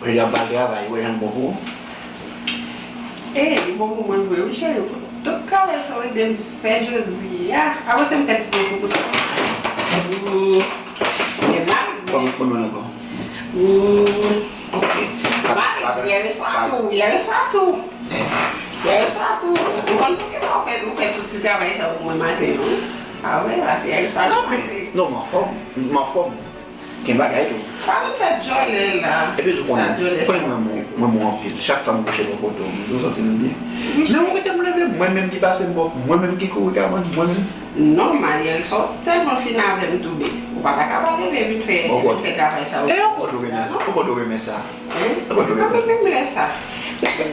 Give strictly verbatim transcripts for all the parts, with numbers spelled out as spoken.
Jodi a m pral travay, ou wè jan l bon pou ou? Ey, li bon pou mwen vre wi, cheri. Tout travay sa w ede m fè jodi a. Avanse m fè ti pofou pou sa. Ou gen mal vre. Kòman, kòman ankò? Ou Ok. Mal, yè swa tou, yè swa tou. Yè swa tou. Ou konn poukisa w fè, ou fè tout ti travay sa yo pou mwen maten an? A wi, paske yè swa tou pase. Non, m anfòm, m anfòm. Gen bagay tou. Pa vin fè djòlè la. Epi tou konnen, konnen mwen, mwen, mwen bon anpil. Chak fwa m kouche bò kote w, m toujou santi m byen. Men ou mete m leve, mwen menm ki pase m bò, mwen menm ki kouri ka manje, mwen menm. Non, Mariel, sa w tèlman fin avè m tou, bebe. Ou pa ta ka pa leve vin fè, vin fè travay sa yo. E ou kote w renmen, ou kote w renmen sa? Hein? Ou kote w renmen sa? Mwen menm lè sa.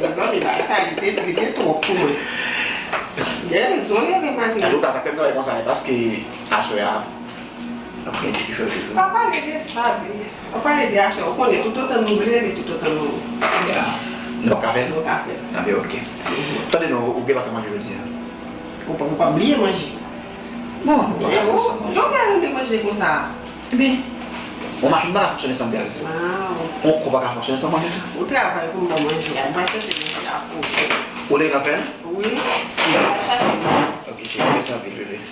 Mezanmi, bagay sa, li te, li te twòp pou mwen. Gen rezon leve maten. Antouka, sa fè m travay konsa, e paske aswè a, Apre di ki fè yo te vle. Pa pale de sa, bebe. Pa pale de aswè. Ou konnen, toutotan nou vle, toutotan nou. Ya. Nou p ap ka fè l? Nou ka fè l. A, ben, ok. Tande non, ou gen pa fè manje jodi a? Ou pa, ou pa bliye manje. Bon, nou pa ka fè san manje. Jan w ka rele manje konsa? Ebyen, yon machin pa ka fonksyone san gaz. Yon kò pa ka fonksyone san manje tou. Ou travay pou m ba w manje a. M pral chèche manje a pou ou, cheri. Ou te gentan fè l? Wi. M pral chache manje. Ok, cheri, mèsi anpil, bebe.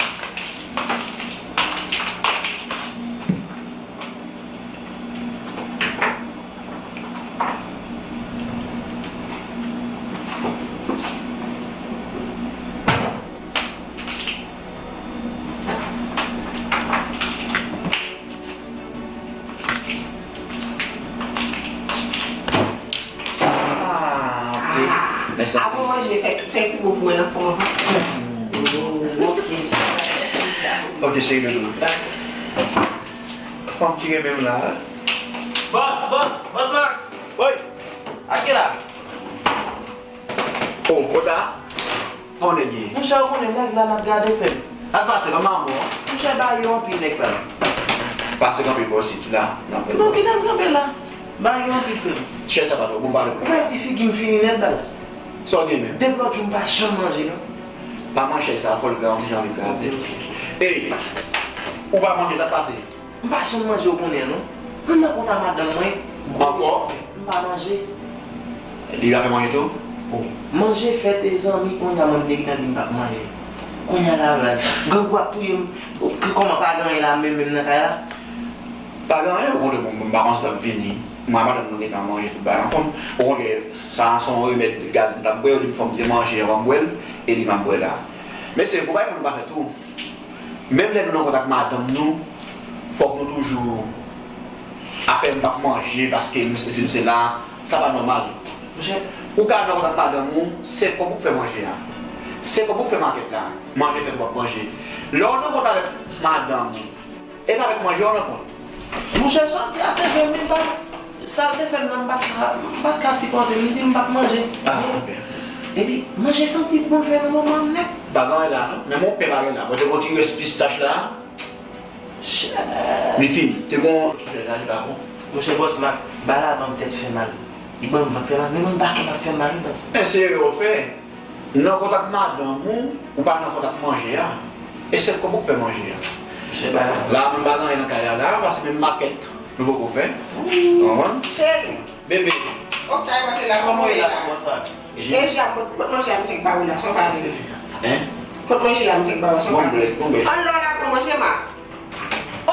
Ah, ok. Mèsi. Avan manje, fè, fè ti bo pou mwen nan fon an. Ok, cheri doudou. Fanm ki renmen m la. Bòs, bòs, bòs Mak. Wi. Ake la. Oh, Oda. Kòman nèg ye? Monchè, ou konnen nèg la n ap gade, frè m. Sa k pase, kòman mò? Monchè, bagay yo anpil, nèg la. Pase kanpe bò isit la, n ap wè. Non, kite m kanpe la. Bagay yo anpil, frè m. Chèz sa pa twò bon, m pa wè. Ou pa di figi m fini nèt, baz. Sa w gen menm? Depi lòt jou m pa janm manje, non. Pa manje sa, fò l gra, yon ti jan li kraze. Ey, ou pa manje, sa k pase? M pa janm manje, ou konnen, non. Mwen nan kont a madanm mwen. Ankò? M pa manje. Li pa fè manje tou? Oh, manje fèt, e zanmi, kounye a mwen m te gentan di m p ap manje. Kounye a la, baz, grangou ap touye m. Kòman pa gen anyen la, menm, menm nan kay la? Pa gen anyen, okontrè, bon, m pa panse l ap vini. Mwen ak madanm mwen gentan manje tout bagay anfòm. Okontrè, sa a se yon remèd gaz m t ap bwè, yo di m fò m te manje anvan m bwè l, e li m ap bwè la. Mesye, gon bagay pou nou pa fè tou. Menm lè nou nan kontak madanm nou, fòk nou toujou afè m p ap manje paske m sesi, m sela, sa pa nòmal. Monchè. Ou ka nan kontak madanm ou, se kòb ou k fè manje a. Se kòb ou k fè makèt la. Manje fèt w ap manje. Lè w nan kontak avèk madanm ou, e pa avèk manje w nan kont. Monchè, sa w di a se vre wi, baz. Sa l te fè m nan, m pa t ka, m pa t ka sipòte, m di m p ap manje. Ah, byen. Epi, manje santi bon fè nan moman nèt. Pa gen anyen la, non. Menm yon pen pa gen la. Mwen te gon ti rès pistach la. Chè. Li fini. Te gon sou chèz la, li pa bon. Monchè, bòs Mak, bagay la ban m tèt fè mal. Li ban m vant fè mal. Men mwen m pa kapab fè mal, wi, baz. Men se erè w fè. Nan kontak madanm ou, ou pa nan kontak manje a. E sèl kòb ou k fè manje a. Monchè, bagay la. La, nou pa gen anyen nan kay la, la, paske menm makèt, nou poko fè. Ou konprann? Cheri. Bebe. Ok, kòman w ye la? Kòman w ye la? E jan, kot, kot manje a m fèk ba ou la, sa w pa vle? Hein? Kot manje a m fèk ba ou, sa w pa vle? Bon, bon, bon. Ann lò la, kòman manje ma? Oh!